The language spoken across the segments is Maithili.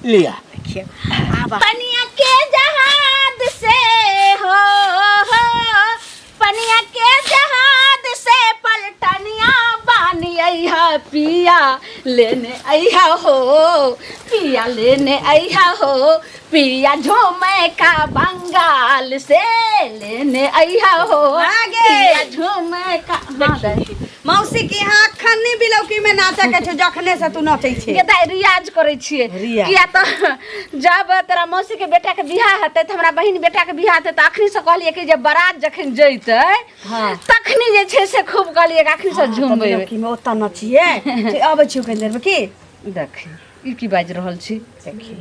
लिया। देखियौ आब। पनिया के जहाज से हो, हो पनिया के जहाज से पलटनिया बानी अइहा पिया लेने अइहा हो, पिया लेने अइहा हो, पिया झूमे का बंगाल से लेने अइहा हो, आगे। पिया झूमे का। हाँ, दाइ। मौसी के यहाँ अखनी बिलौकी में नाचे के छौ, जखने से तू नचै छे। के दाइ रियाज करै छियै। रियाज। किया तऽ जब तोरा मौसी के बेटा के बियाह हेतै तऽ हमरा बहिन बेटा के बियाह हेतै तऽ अखनी से कहलियै कि जे बारात जखन जैतै हाँ। तखनी जे छै से खूब कहलियै कि अखनी से झूमबै। बिलौकी में ओतऽ नचियै। ते अबै छियौ कनि देर में की? देखी ई की बाजि रहल छी। देखी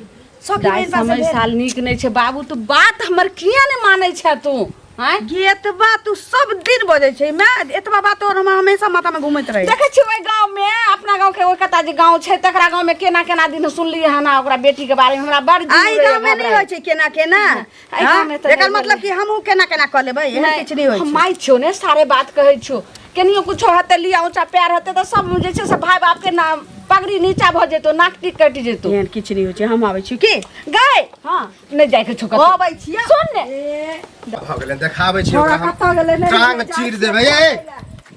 सखी दाइ बहिन पास समय भेल। साल नीक नहि छै बाबू, तू बात हमर किया नहि मानै छै तू? आँय? गे एतबा तू सब दिन बजै छै, मैं एतबा बात तोर हमरा हमेशा माथा में घूमैत रहे। देखै छियै ओहि गाँव में, अपना गाँव के ओहि कता जे गाँव छै तकरा गाँव में केना केना दिन सुनलियै हन ओकरा बेटी के बारे में, हमरा बड़ जीव आई रहैए गाँव में नहीं घबराइ। होइ छै केना केना। एहि गाँव में तऽ एकर नहि मतलब कि हमहूँ केना केना कऽ लेबै, एहन नहि, किछु नहि होइ हम छै। माय छियौ ने, सारे बात कहै छियौ। केनियो कुछो हेतै, लिया ऊँचा पैर हेतै तऽ सब जे छै से भाय बाप के नाम पगड़ी नीचा भऽ जेतौ, नाक टीक कटि जेतौ। एहन किछु नहि होइ छै, हम आबै छी की? गै हँ। नहि जाइके छौ कतौ। अबै छियै। सुन ने। ए, भऽ गेलै, देखाबै छी छोड़ा ओकरा हम। कतऽ गेलै? नहि, टांग नहि, चीर देबै। ए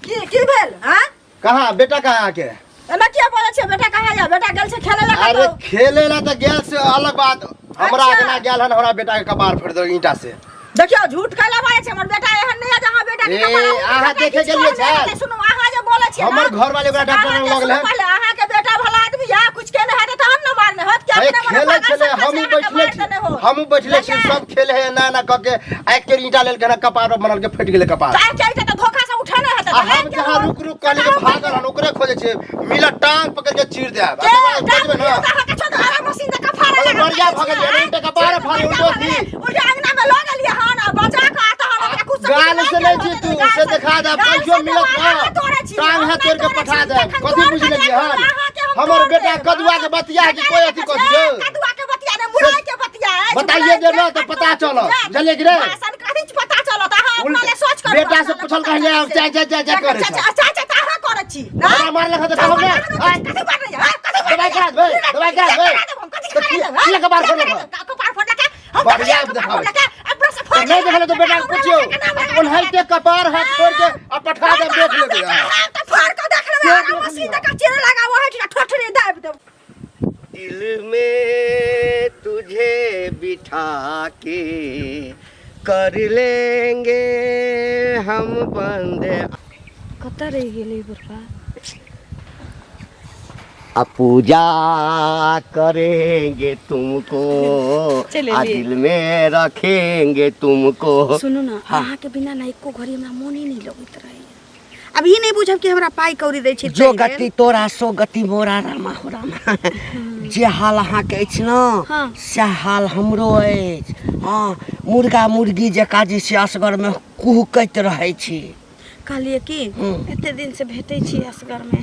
की की भेल? हाँ? कहाँ बेटा, कहाँ अहाँके? एना किया बोलै छियै बेटा कहाँ या? बेटा गेल छै खेलै लए अरे कतौ। खेले ला तऽ गेल से अलग बात, हमरा अच्छा। अगना गेल हन, हमरा बेटा के कपार फोड़ि देलक ईंटा से। देखियौ झूठ कैला बाजै छै, हमर बेटा एहन नहि है जे अहाँ बेटा के ए, कपार अहूँ के अहाँ बेटा देखे किछु गेलियै कहने छल? हेतै। सुनू, अहाँ जे बोलै छियै हमर ना, घर वाले ओकरा डॉक्टर अहाँके लग सुनू गेल हन। पहिले, अहाँके बेटा भला आदमी है, कुछ केने हेतै तहन ने मारने होत, कि अरे अपने मने खेले पागल छलै, सब हमहूँ छै, अहाँके बैठले मारि छी, देने होत। हमहूँ बैठले छी, लेकिन सब खेले है एना एना कऽ के आ एक ईंटा लेलकै हन, कपार पर बनल के फटि गेलै कपार। चाहे चाहे तऽ धोखा से उठेने हेतै, आ तऽ हम नहि जहाँ केलहुँ। रुक रुक कहलियै कि भागल हन, ओकरे खोजै छियै, मिलत टांग पकड़ि के चीर देब। के? आ तकर बाद खोजबै ने। अहाँके छोड़, आरा मशीन तऽ कफारा अरे लगा बढ़िया देने भऽ गेलियै, छियै, नहीं तऽ कपार फाड़ि बढ़िया उल्टो भऽ गेलै। थी। उल्टे अंगना में लऽ गेलियै हन, आ बचा कऽ आ तहन ओकरा कुछ गाल से नहि छी तू, से देखा देब, कहियो मिलत ना, टांग हाथ तोड़ि के पठा देब। कथी बुझि लेलियै हन? हमर बेटा कदुआ के बतिया कि कोई अथी कऽ दियौ? कदुआ के बतिया ने, मुरई के बतिया अछि, बताइए मुरई दे के ना तऽ पता चलत, बुझलियै कि नहि? भाषण कथी पता चलत? अहाँ अपना उल्टा- ले सोच करू, बेटा से अपना ले पूछल पता कहलियै, चलत से। चाय चाय चाय चाय करै चाचा, छै। चाचा, तऽ अहाँ करै छी ना? हमरा मारलक हँ तऽ कहब ने? आँय? कथी मारने आँय? कथी मारने दबाइ करा देबै, दबाइ करा देबै। करा देब हम, कथी तऽ करा किया- देब, आँय? किया कपार फोड़लक हँ? कपार फोड़लक हँ? हम बढ़िया कपार देखाबै। फोड़लक हँ? अपना से फोड़ तऽ नहि देखल तऽ बेटा के पुछियौ, ओनाहिते कपार हाथ फोड़ के आ पठा देब, देख लेबै अहाँ। तऽ फोड़ कऽ देख लेबै, आरा मशीन जकाँ चिड़ै लगा ओहिठिना ठोठरी दाबि देब। दिल में तुझे बिठा के कर लेंगे हम बंद। कतऽ रहि गेलै बुढ़बा? आ पूजा करेंगे तुमको, चल आ एलियै। दिल में रखेंगे तुमको। सुनू ने, अहाँके बिना ने एको घड़ी हमरा मोने नहि लगैत रहैया। अब ई नहि बुझब कि हमरा पाइ कौड़ी दै छै जो ताहि लेल। गति तोरा सो गति मोरा, रामा हो रामा। जे हाल अहाँके अछि ने सएह हाल हमरो अछि। हँ, मुर्गा मुर्गी जकाँ जे छै असगरमे कुहकैत रहै छी। कहलियै कि एते दिन से भेटै छी असगरमे,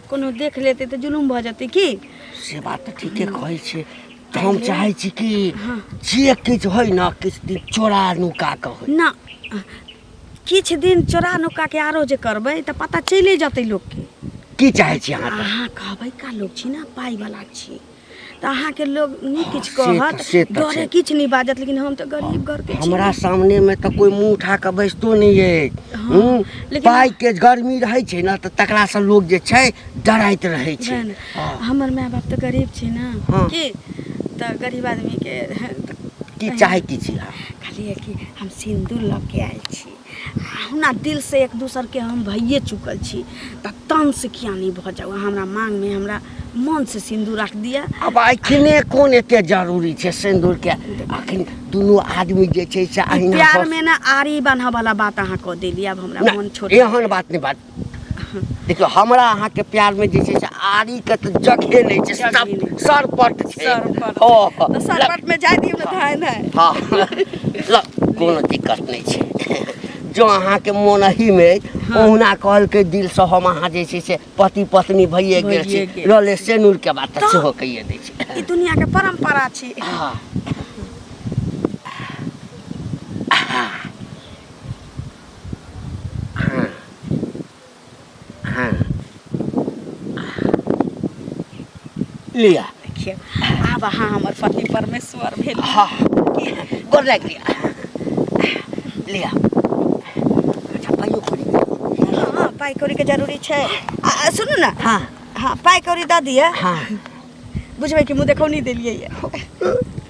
कोनो देख लेतै तऽ जुलुम भऽ जेतै की? से बात तऽ ठीके कहै छी। तऽ हम चाहै छी कि जे किछु होइ ने, किछु दिन चोरा नुका कऽ होइ ना। किछु दिन चोरा नुका के आरो जे करबै तऽ पता चलि जेतै लोकके। की चाहै छी अहाँ तऽ? अहाँ कहबै का लोक छी ने, पाइवला छी तऽ अहाँके लोग नहि किछु से तऽ- कहत, से तऽ डरे छै। किछु नहि बाजत, लेकिन हम तऽ गरीब घरके छी। हमरा सामनेमे तऽ कोइ मुँह उठा कऽ बैसतो नहि अछि। हँ, लेकिन- पाइके गर्मी रहै छै ने तऽ तकरासँ लोक जे छै डराइत रहै छै। वएह ने। हमर माय बाप तऽ गरीब छै ने। की तऽ गरीब आदमीके की चाहै की छी अहाँ? कहलियै कि हम सिन्दूर लऽ के आयल छी, आ हुना दिलसँ एक दोसरके हम भइए चुकल छी, तऽ तनसँ किया नहि भऽ जाउ? अहाँ हमरा माँगमे हमरा मनसँ सिन्दूर राखि दिअ। आब एखने कोन एते जरूरी छै सिन्दूरके? अखन दुनू आदमी जे छै से ई अहिना प्यारमे ने आरी बान्हऽ वाला बात अहाँ कऽ देली, आब हमरा नहि, मन छोट। एहन बात नहि। बात देखियौ, हमरा अहाँके प्यारमे जे छै से आरीके तऽ जगहे नहि छै, जगहे सब नहि। सरपट छै। सरपट। हँ। तऽ सरपटमे जाय दियौ ने धाय धाय। हँ, ल कोनो दिक्कत नहि छै। जँ अहाँके मोन एहीमे अछि, ओहुना कहलकै दिलसँ हम अहाँ जे छै से पति पत्नी भइए गेल छी। भइए गेल। रहलै सेनुरके बात तऽ तऽ- सेहो कहिए दै छै। ई दुनियाके परम्परा छै। हँ हँ हँ, लिअ। देखियौ आब अहाँ हमर पति परमेश्वर भेल। हाँ, गोर लागि लिअ, लिअ। अच्छा, पाइयो कौड़ी? हाँ, पाइ कौड़ीके जरूरी छै। आ सुनू ने। हाँ। हाँ, पाइ कौड़ी दऽ दिअ। हाँ। बुझबै कि मुँह देखौनी देलियै यऽ।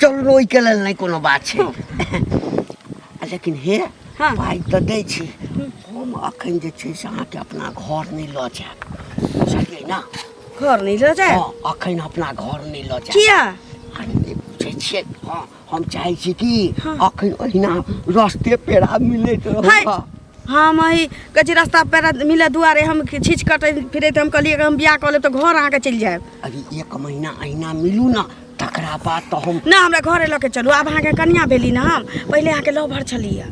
चलू, ओहिके लेल नहि कोनो बात छै, लेकिन हे। हाँ। पाइ तऽ दै छी, हम अखन जे छै से अहाँके अपना घर नहि लऽ जायब, बुझलियै ने? घर नहि लऽ जायब? हँ, अखन अपना घर नहि लऽ जायब। किया? अरे, नहि बुझै छियै? हँ, हम चाहै छी कि हाँ। अखन ओहिना रस्ते पेड़ा मिलैत है। रहू। हम अही कहै छी, रास्ता पेड़ा मिले दुआरे हम छीछ कटैत फिरैत हम कहलियै हम बियाह कऽ लेब तऽ घर अहाँके चलि जायब। अरे, एक महीना अहिना मिलू ने, तकरा बाद तऽ हम ना, हमरा घरे लऽ के चलू। आब अहाँके कनिया भेली ने हम, पहिले अहाँके लवर छलियै।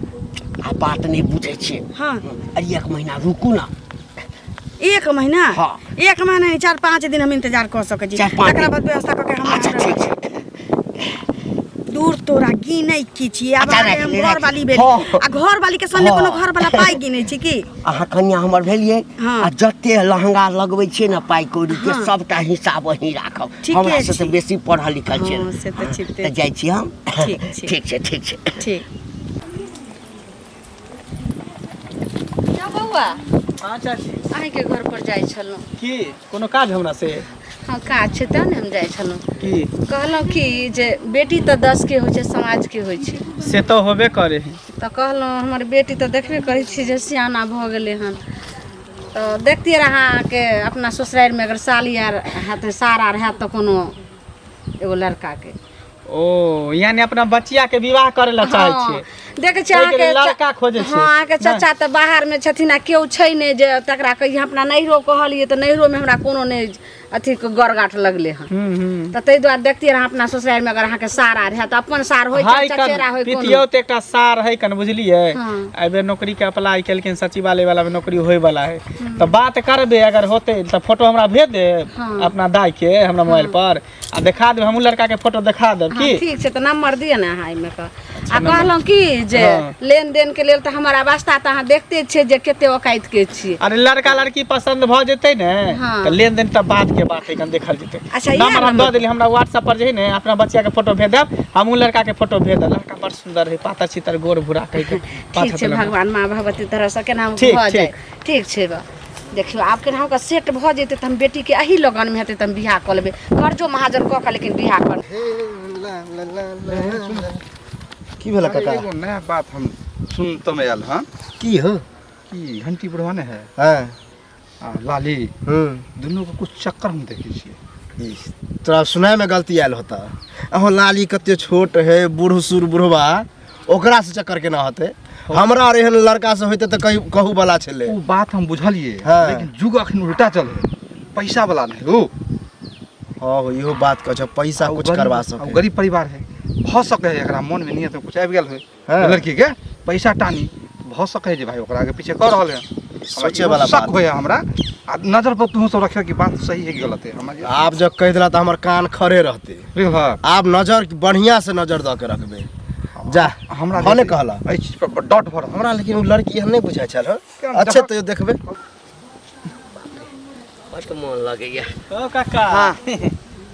आ बात नहि बुझै छियै? हाँ। अरे, एक महीना रुकू ने। एक महीना? हाँ। एक महीना नहि, 4-5 दिन हम इंतजार कऽ सकै छी। 4-5 तकरा दिन। बाद व्यवस्था कऽ के हम अच्छा, ठीक छै। दूर तोरा गिनै की छी आब? अच्छा, अहाँके हम राखि, घर वाली भेली। हाँ। आ घर वाली के सामने हाँ। कोनो घर वाला पाइ गिनै छी की? अहाँ कनिया हमर भेलियै। हाँ। आ जते लहंगा लगबै छियै ने पाइ कौड़ी के, हाँ। सबटा हिसाब अहीं राखब। ठीके हमरा से छी। तऽ बेसी पढ़ल लिखल छियै। हाँ, से तऽ छिते। तऽ जाइ छी हम। ठीक छै। ठीक छै, ठीक छै। ठीक। ना बौआ। हाँ चाची। अहीँके घर पर जाइ छलहुँ। की, कोनो काज हमरा से? हँ, काज छै तब ने हम जाइ छलहुँ। की? कहलहुँ कि जे बेटी तऽ 10के होइ छै, समाजके होइ छै। से तऽ होबे करे है। तऽ कहलहुँ, हमर बेटी तऽ देखबे करै छी जे सियाना भऽ गेलै हन, तऽ देखतियै अहाँके अपना ससुरारिमे अगर साली आर हैत, सार आर हैत, तऽ कोनो एगो लड़काके। ओ, यानी अपना बचिया के विवाह करे ला चाहै छियै? देखै छियै। ताहिके अहाँके लेल लड़का खोजै छियै? हँ, अहाँके चाचा तऽ बाहरमे छथिन आ केओ छै नहि जे तकरा कहियै। अपना नैहरो कहलियै तऽ नैहरोमे हमरा कोनो नहि अथी गरगाठ लगलै हन। हम्म हम्म तऽ ताहि दुआरे देखतियै अहाँ अपना ससुरारिमे अगर अहाँके सार आर हैत, अपन सार होइ है चाहे चचेरा कन होइ कोनो। पितियौत एकटा सार है कन, बुझलियै? हाँ। एहि बेर नौकरी के अप्लाई केलखिन, सचिवालय वाला में नौकरी होय वाला है, तऽ बात करबे। अगर होते तऽ फोटो हमरा भेज देब। हाँ। अपना दाई के हमरा मोबाइल पर आ देखा देब, हमहूँ लड़का के फोटो देखा देब। हँ की? ठीक छै, तऽ नंबर दिअ ने अहाँ एहिमे कऽ। आ कहलहुँ की जे हाँ। लेन देन के लेल तऽ हमर अवस्था तऽ अहाँ देखते छियै जे कते औकात के छियै। अरे, लड़का लड़की पसंद भऽ जेतै ने हाँ। तऽ लेन देन तऽ बाद के बात है, कन देखल जेतै। अच्छा, इएह नंबर हम नंबर? दऽ देली। हमरा व्हाट्सएप पर जे है ने अपना बच्चा के फोटो भेज देब, हमहूँ लड़का के फोटो भेज देब। लड़का बड़ सुंदर है, पातर चितर, गोर भूरा कहि के। ठीक छै, भगवान माँ भगवती तरहसँ केना ठीक, भऽ जाय। ठीक। ठीक छै बा, देखियौ आब केनाहु कऽ सेट भऽ जेतै तऽ हम बेटीके एही लगनमे हेतै तऽ हम बियाह कऽ लेबै, कर्जो महाजन कऽ कऽ, लेकिन बियाह कर की भेल काका? एगो नया बात हम सुनतमे आयल हन। की हो? कि घंटी बुढ़वा ने है हाँ। आ लाली दुनू के कुछ चक्कर हम देखै छियै। ई, तोरा सुनाय में गलती आयल होता। अहो, लाली कते छोट है, बूढ़ सुर बुढ़वा, ओकरा से चक्कर केना होते? हमरा आर एहन लड़का से होते तऽ कही कहू वाला छलै। ओ बात हम बुझलियै। हाँ। लेकिन युग अखन उल्टा चलै, पैसा वाला नहीं हो। हाँ हो, इहो बात कहै छ, पैसा आ उ कुछ गरीब- करवा आ उ सके। गरीब परिवार है, भऽ सकै है एकरा मन में नियत में कुछ आबि गेल होय। हाँ। लड़की के पैसा टानी भऽ सकै है जे भाई ओकरा आगे पीछे कऽ रहल है। हमरा सोचे इहो वाला शक बात। होय है हमरा, आ नजर पर तू सब रखियो कि बात सही है कि गलत है हमरा आब जब कहि देला तऽ हमर कान खड़े रहते। बुझलह? आब नजर बढ़िया से नजर दऽ के रखबे जा। हमरा हँ, ने कहला। एहि चीज पर डाउट भऽ रहल। हमरा लेकिन ओ लड़की एहन नहि बुझाइ छल हँ। केना? अच्छा, तैयो देखबै। बड्ड मोन लगैया। ओ काका। हाँ।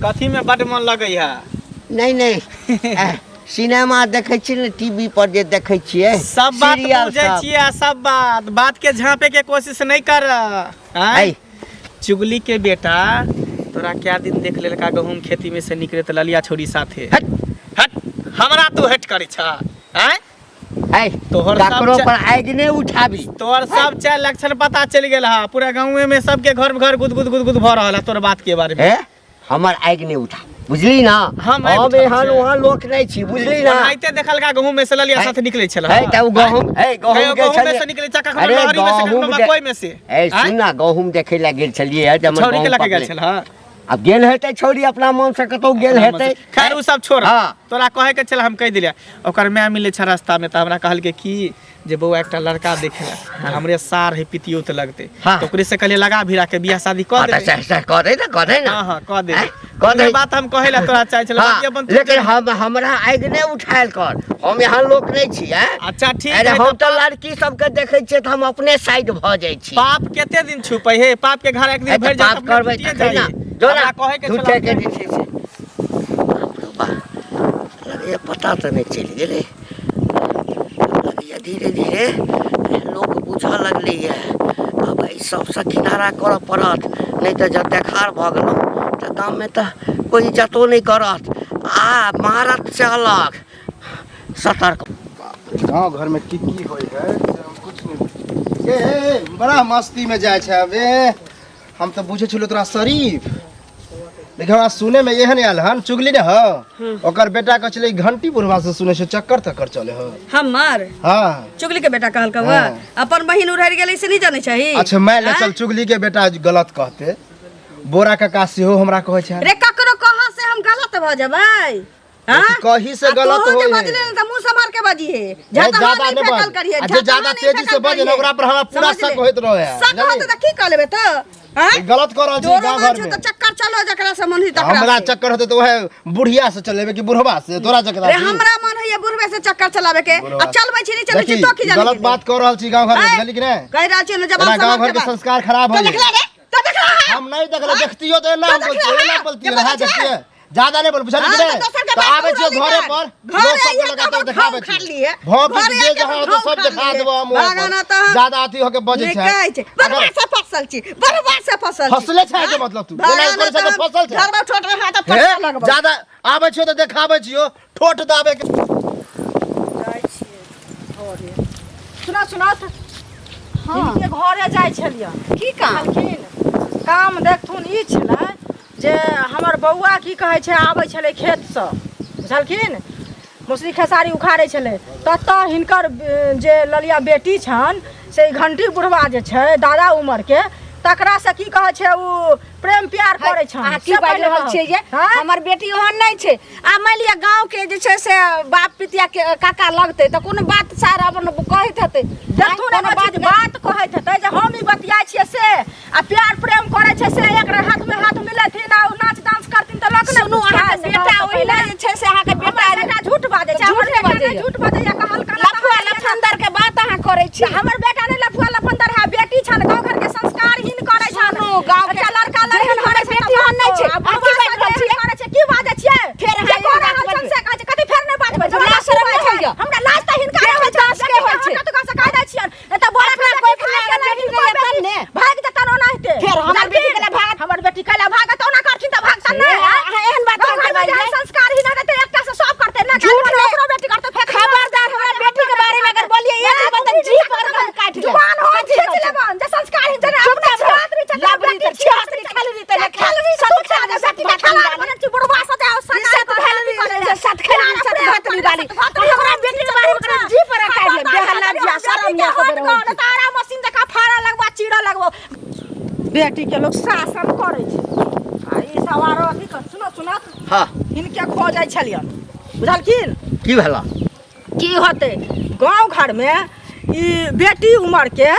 कथी में बड मन लगैया? नहि नहि, सिनेमा देखै छियै ने, टीवी पर जे देखै छियै सब बात सीरियल बुझै सब। छियै आ सब बात बात के झांपे के कोशिश नहीं कर। ऐ। चुगली के बेटा, तोरा क्या दिन देख लेलका गहूम खेती में से निकले त ललिया छोरी साथे। हट। हट, हमरा तू हट करै छ आँय? ऐ, तोहर सब ककरो पर आगि नहि उठाबी। तोहर सब चार लक्षण पता चलि गेल हा, पूरा गाँवे में सबके घर घर गुद गुद गुद गुद भऽ रहल है तोहर बात के बारे में। हे, हमर आगि नहि उठा, बुझली ना? हम आगि हम उठाबै एहन छियै। ओहन लोक नहि छी, बुझली ना? ओनाहिते देखलका गहूम में से ललिया है। साथे निकलै छल। है तऽ ओ गहूम है, गहूम कहियो के गहूम में छलियै। से निकलै छै, कखनो अरे लहरी में से, कखनो गहूम मकई में से। ए, आँय? सुन ना, गहूम देखै लए गेल छलियै है, जे हमर छौरी के गहूम लऽ के गेल पकलै। छल हँ? आब गेल हेतै छौरी अपना मन से कतौ गेल हेतै। खैर, उ सब छोड़। हाँ। तोरा कहे के छल, हम कहि दिलियै। ओकर माय मिलै छै रास्ता में तऽ हमरा कहलकै कि जे बौआ, एकटा लड़का देखे ला, हमरे सार है, पितियौत लगते। हाँ। तऽ ओकरे से कहलियै लगा भिड़ा के बियाह शादी कऽ हाँ, तऽ देबै। सएह सएह कऽ दे ने, कऽ दे ने। हाँ हाँ, कऽ देबै। आँय, कऽ दे। उहे बात हम कहै ला तोरा चाहै छलहुँ। हाँ, बाकी अपन तू लेकिन हम हमरा आगि नहि उठायल कर, हम यहाँ लोक नहि छी। आँय? अच्छा, ठीक अरे है। हम तऽ तऽ लड़की सबके देखै छियै तऽ हम अपने साइड भऽ जाइ छी। पाप कते दिन छुपै हे? पाप के घर एक दिन है तऽ भरि जात पाप करबै फुटिए तखन ने जाइ। जो हमरा ना कहै के छल झूठे के जे छै से। लगैए पता तऽ नहि चलि गेलै। लगैए धीरे धीरे लोक बुझऽ लगलैए। आब एहि सबसँ किनारा करऽ पड़त, नहि तऽ जँ देखार भऽ गेलहुँ तऽ गाममे तऽ कोइ इज्जतो नहि करत आ मारत से अलग। सतर्क। गाँव घरमे की की होइ है से हम कुछ नहि बुझै। ए, ए, ए, बड़ा मस्तीमे जाइ छै बे। हम तऽ बुझै छलहुँ तोरा शरीफ, लेकिन हमरा सुने में एहन आयल हन चुगली ने हो, ओकर बेटा कहै छलै घंटी बुढ़वा से सुनै छै चक्कर तक्कर चले हो। हमर हाँ चुगली के बेटा कहलकै वा हाँ। अपन बहिन उड़हरि गेलै से नहीं जानै छही। अच्छा मैं ले चल, चुगली के बेटा गलत कहते, बोरा काका सेहो हमरा कहै छै। रे ककरो कहा से हम गलत भऽ जेबै? हाँ? कही से आ गलत तोहू जे होई है। बजले ने तऽ मुंह सम्हार के बजी है। ए, ज्यादा ज्यादा नहीं नहि फेकल बाज। करिहे, आ जे ज्यादा ज्यादा नहीं तेजी से फेकल बजे ने करिहे। ओकरा पर हमरा पूरा समझ ले। शक होइत रहे है। शक होतै तऽ की कऽ लेबै तऽ? हाँ? गलत कऽ रहल छी तोरो गाँव मन घर छौ में। तऽ चक्कर चलो जकरा से मन होई तकरा हमरा से। चक्कर होते तऽ वएह बुढ़िया से चलेबै कि बुढ़वा से? तोरा चक्कर रे हमरा मन होइए बुढ़बे से चक्कर चलावे के, आ चलबै छी नहीं चलबै छी देखी, तो की जाने गलत गेलै? बात कऽ रहल छी गाँव घर में, आँय? बुझली कि नहि? कहि रहल छियै ने जवाब एना गाँव सम्हार घर के के बात। संस्कार खराब तो हो देखला रे, तो देखला है। हम नहीं देखले, देखतियो तऽ एना तो हम बोलतियो, देखला एना है। बोलतियो, जे हाँ, बजै छै। देखतियै। ज्यादा नहीं बोल, बुझलियै हाँ, कि तऽ नहि? दोसर के तऽ बात आबै छियौ उड़ाली घरे कर। पर, घरे लोक सबके आइए लगातार तऽ देखाबै घाव छियौ। उखाड़ लिए। भौंकी घरे जे आके जहाँ घाव होतौ सब उखाड़ देखा लिए। देबौ हम ओहि पर। भागना तऽ ज्यादा अथी होके बजै नहि छै। कहै छै। अगर बरबा से फसल छी, बरबा से फसल छी। फसले छै के मतलब तू? भागना एना करै छै तऽ तऽ फसल छै। घरमे छोट रहा तऽ हे, फसल लगबौ। ज्यादा आबै छियौ तऽ देखाबै छियौ, ठोठ दाबे के। जाइ छियै घरे। सुना सुना, हिनके घरे जाइ छलियै। की काम? कहलखिन काम देखथुन ई छलै जे हमर बौआ की कहै छै आबै छलै खेतसँ, बुझलखिन, मौसरी खेसारी उखाड़ै छलै, ततऽ हिनकर जे ललिया बेटी छनि से ई घंटी बुढ़वा जे छै दादा उमरके, तकरासँ की कहै छै ओ प्रेम प्यार करै छनि। अहाँ की से बाजि पहिले रहल कहू। छियै जे आँय? हमर बेटी ओहन नहि छै। आ मानि लिअ गाँव के जे छै से बाप पितिया के काका लगतै तऽ कोनो बात सार अपन कहैत हेतै। देखथुन कोनो एगो बात चीज बात कहैत हेतै जे हम ई बतियाइ छियै से आ प्यार प्रेम करै छै से एक हाथ में हाथ मिलेथिन आ ओ नाच डांस करथिन तऽ लोक नहि सुनू बुझतै। अहाँके से बेटा कहत ओहिना पहिले। जे छै से अहाँके बेटा हमर बेटा झूठ बाजै छै, झूठ हमर बेटा बाजैए। नहि झूठ बाजैए, कहलकन लफुआ लफंदर के बात अहाँ करै छी। हमर बेटा नहि लफुआ लफंदर है, बेटी छन, गाँव घर के संस्कारहीन करै छन। सुनू, गाँव के एकटा लड़का लड़की जेहन करै हमर छै बेटी तऽ ओहन नहि छै। आ अहाँ बौआ की बाजि सब रहल जेहन छियै? करै छै, की बाजै छियै? फेर अहाँ जे एहन कऽ बात रहल छन बजबै। से कहै छै, कथी फेर नहि बाजबै? लाज जबरदस्ती शरम होइ नहि छै। होइए। हमरा लाज तऽ हिनका देह होइ छै, दास के होइ छै। बेटी के से कहि दै छियनि, नहि तऽ बोरा अपना के कोइ बेटी खाय खाय के के बेटी हिनको नहि बेटी एतन ने। भागि जेतन ओनाहिते। फेर हमर बेटी बुझलखिन? केला भागत? हमर बेटी कैला भागत? ओना करथिन तऽ भागतन नहि। अहाँ एहन बात गाँव अहाँ घरमे बाजबै? जेहन संस्कारहीन हेतै एकटा से सब करतै ने, झूठ काल्हि नहि। ओकरो बेटी करतै, फेर खबरदार हमरा बेटी के बारे में अगर बोलिए एक बात तऽ जीभ पर हम काटि लेब। जुबान हो कथी खींच कहै छै? लेबन जे संस्कारहीन जेना अपना चुपचाप रह। छियातरी छै, लबरी बेटी तऽ छियातरी खेलरी तऽ नहि खेलरी सत तू खेलरी, खेलरी, सत बेटी के भातरी खेलाड़ वाली। बनल छी, बुढ़वा से जाओ, ई सत खेलरी, सत खेलरी, सत भातरी वाली। हमरा बेटी के बारे में ककरो जीभ पर काटि लेब। बेहला जिया, शरम नहि आबै रहै छै। तारा मशीन जकाँ फाड़ा लगबो, चीरा लगबो। बेटी के लोग शासन करै छै आ ई सब आरो अथी कर। सुनो सुनो, हाँ हिनके खोजै छलियन, बुझलखिन? की भेला? की होतै, गाँव घरमे ई बेटी उमरके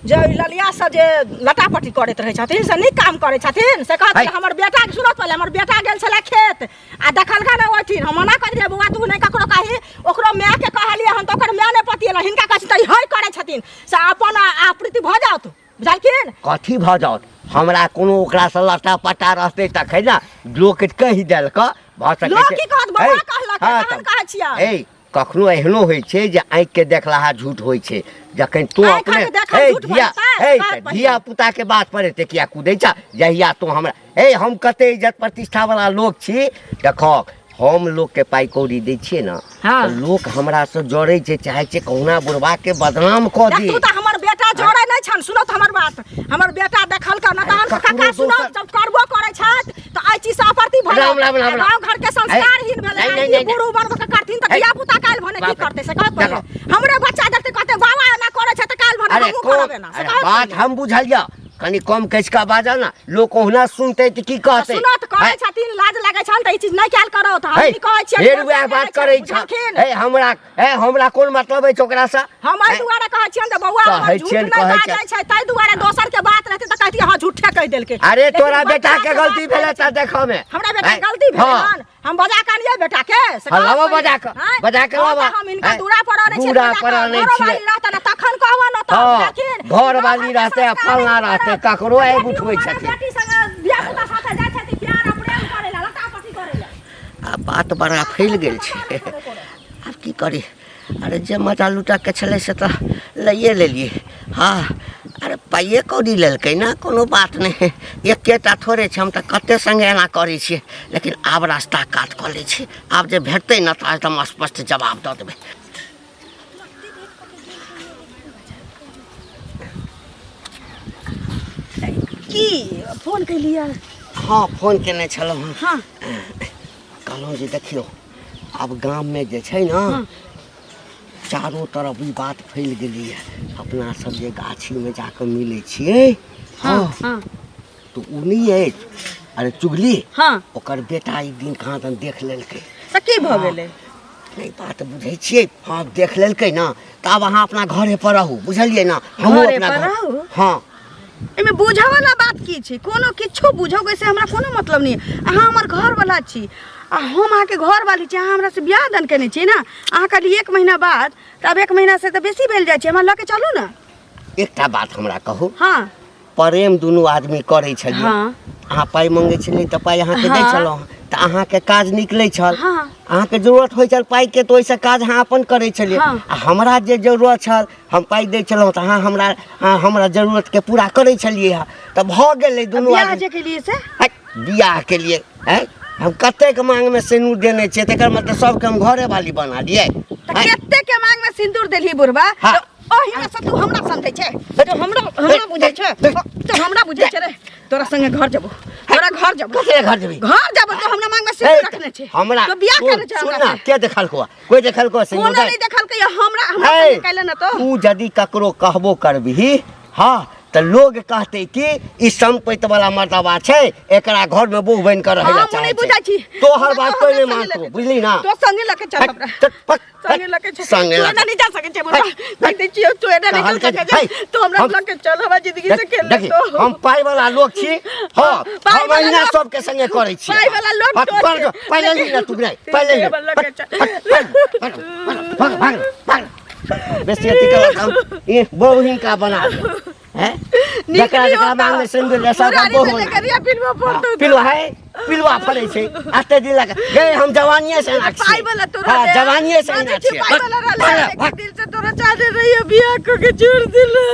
जे ई ललिया से जे लटापटी करैत रहै छथिन से नीक काम करै छथिन से कहत है। हमर बेटाके सुनत पहिले, हमर बेटा गेल छलै खेत आ देखलका ने ओहिठिन, हम मना कऽ देलियै बौआ तू नहि ककरो कही, ओकरो मायके कहलियै हन तऽ ओकर माय नहि पतिएलै, हिनका कहै छथिन तऽ ई है करै छथिन से अपन आपृति भऽ जाउत, बुझलखिन? कथी भऽ जाउत? हमरा कोनो ओकरासँ लटा पटा रहतै तखन ने लोक कहि देलक भऽ सकै लोक छै। की कहत? बौआ है, कहलक हाँ, तहन तऽ- कहै छियै। ए कखनो एहनो होइ छै जे आँखिके देखलाहा झूठ होइ छै, जखन तू आँखि अपने के देखल हे झूठ धिया बजतै, हे बात तऽ पहिले। धिया पुता के बात पर एते किया कूदै छ? जहिया तू हमरा हे हम कते इज्जत प्रतिष्ठा वाला लोक छी, देखक हम लोक के पाइ कौड़ी दै छियै ने हाँ। तऽ लोक हमरा से जड़ै छै, चाहै छै कहुना बुढ़वा के बदनाम कऽ दी। देखू तऽ हमर बेटा जड़ै नहि छनि। सुनू तऽ हमर बात, हमर बेटा देखलकै ने तहन ककरो काका सुनू, दोसर- जब करबो करै छथि तऽ एहि चीजसँ आपत्ति भऽ राम, राम, राम, राम। गाँव घर के संस्कारहीन भेलै। नहीं, नहीं, ई नहीं, बुढ़ उमर के करथिन तऽ है। धिया पुता काल्हि भने की बाप रे। करतै से कहत पहिले। देखो। हमरे बच्चा देखतै कहतै बाबा एना करै छै तऽ काल्हि भने अरे हमहूँ कम करबै ना से अरे कहत बात पहिले। हम बुझलियै, कनि कम कसि कऽ बाजऽ ने, लोक ओहुना सुनतै तऽ की कहतै? सुनत करै है, छथिन, लाज लागै छनि तऽ ई चीज नहि कयल करौ तऽ हम है, की कहै छियै? फेर वएह बात करै छ। बुझलखिन? हे हमरा हे हमरा कोन मतलब अछि ओकरासँ? हम एहि है, दुआरे कहै छियनि जे बौआ हमर कहै झूठ छियनि, नहि कहै बाजै छै, ताहि दुआरे दोसर के बात रहतै तऽ कहतियै हँ झूठे कहि देलकै। अरे लेकिन तोरा बच्चा बेटा के के गलती बात भेलै तऽ देखऽ मे। हमरा बेटा है, के गलती भेलै हाँ। हन, हम बजा के अनियै बेटा के से हाँ, कहब लाबऽ पहिले। बजा कऽ, आँय? बजा कऽ हँ, लाबऽ। तऽ हम हिनका आँय? दूरा पर अनै छियै, दूरा बजा पर कऽ, अनै घरोवाली छियै। रहतै ने तखन कहबऽ ने तऽ हाँ, बुझलखिन? घरवाली गाँव घरके रहतै आ संस्कार फल्लाँ नहि रहतै, करत। ककरो आगि बेटी उठबै उमरक छथिन। बेटी संगे धिया पुता साथे जाइ छथिन प्यार आ प्रेम करै लए, लटापटी करै लए। आब बात बड़ा फैल गेल छै। आब की करी? अरे जे मजा लूटऽके छलै से तऽ लैए लेलियै। हँ, अरे पाइए कौड़ी लेलकै ने, कोनो बात नहि, एकेटा थोड़े छै, हम तऽ कते सङ्गे एना करै छियै। लेकिन आब रास्ता कात कऽ लै छी, आब जे भेटतै ने तऽ एकदम स्पष्ट जवाब दऽ देबै। की फोन केलियै? हँ, फोन केने छलहुँ हँ। हँ, कहलहुँ जे देखियौ, आब गाममे जे छै ने चारू तरफ ई बात फैल गेलैए, अपना सब जे गाछीमे जाकऽ मिलै छियै। हँ हँ, तऽ ओ नहि अछि, अरे चुगली। हँ, ओकर बेटा एक दिन कहाँ दन देख लेलकै। तऽ की भऽ गेलै? नहि, बात बुझै छियै। हँ, देख लेलकै ने तऽ आब अहाँ अपना घरे पर रहू, बुझलियै ने? हमहूँ घरे अपना पर घर रहू? हँ। एहिमे बुझऽ वाला बात की छै? कोनो किछो बुझौ से हमरा कोनो मतलब नहि। अहाँ हमर घरवाला छी आ हम अहाँके घरवाली छी। अहाँ हमरा से बियाह दान केने छी ने? अहाँ कहलियै 1 महीना बाद, तऽ आब 1 महीना से तऽ बेसी भेल जाइ छै। हमरा लऽ के चलू ने। एकटा बात हमरा कहू। हँ। प्रेम दुनू आदमी करै छलियै। हँ। अहाँ पाइ मंगै छलियै तऽ पाइ अहाँके दै हँ। छलहुँ, तऽ अहाँके काज निकलै छल। हँ। अहाँके जरूरत होइ छल पाइके तऽ ओहिसँ काज अहाँ अपन करै छलियै। हँ। आ हमरा जे जरूरत छल, हम पाइ दै छलहुँ तऽ अहाँ हमरा, अहाँ हमरा जरूरतके पूरा करै छलियै हँ, तऽ भऽ गेलै दुनू बियाह आदमी जे केलियै से? है, बियाह के लिए है, हम कतेक मांगमे सिनूर देने छियै, तकर मतलब सबके हम घरे वाली बना दियै? तऽ कते के मांग में सिंदूर देलही बुढ़बा? हँ। तऽ ओहिमे से तू हमरा समझै छै? तू हमरा हमरा बुझै छै? तू हमरा बुझै छै रे? तोरा संगे घर जबो, तोरा घर जबो। कथी घर जेबही? घर जबो। तो हमरा मांग में सिंदूर रखने छै, हमरा तो बियाह सुन करे छै सुन हमरा ना से। के देखलको? कोई देखलको सिंदूर? कोनो नहीं देखलकै, हमरा हमरा संगे कैले न तो। तू यदि ककरो कहबो करबिही, हाँ, तऽ लोग कहते कि ई संपैत वाला मर्दबा छै, एकरा घर में बहू बनि कऽ रहै हम लए चाहै नहीं छै। बुझै छी। तोहर हमरा बात तो कोई हमरा नहीं संगे मानतो, लके बुझली ना? तो संगे लके चल, हमरा चल, पक, संगे लके चल। संगे तू लके। एना नहीं जा सकै छै बुढ़बा, देख दै छियौ, तू एना नहीं चल कहलकै सकै जे, छै। तू हमरा लके चल, हमरा जिंदगी से खेल देखी, तो। हम पाइ वाला लोग छी, हाँ, पाइ हम वाला अहिना लोग- सबके संगे करै छी। पाइ वाला लोग हट, तोर पर जो, छै। पाइ ले ली ना तू, नहि, पाइ ले ली। हमरा लके चल। हट, हट, हट, भाग, भाग, भाग। बेसी अथी करत हम ई बहु हिनका बना दे हैं, नीक जकरा नहीं जकरा होता। मांग में सिंदूर ले सबका मुरारी बहु में बना लेकर या पिलुआ फोड़ दो। पिलुआ है, पिलुआ फड़ै छै अते दिन लगा गे। हम जवानिए से एना पाइ छियै। वाला तोरा हाँ, रे। जवानिए से मानै एना छियै, छियै। पाइ वाला रहलै, भाग, लेकिन भाग। दिल से तोरा चाहते रहियो, बियाह कऽ के छोड़ दिला।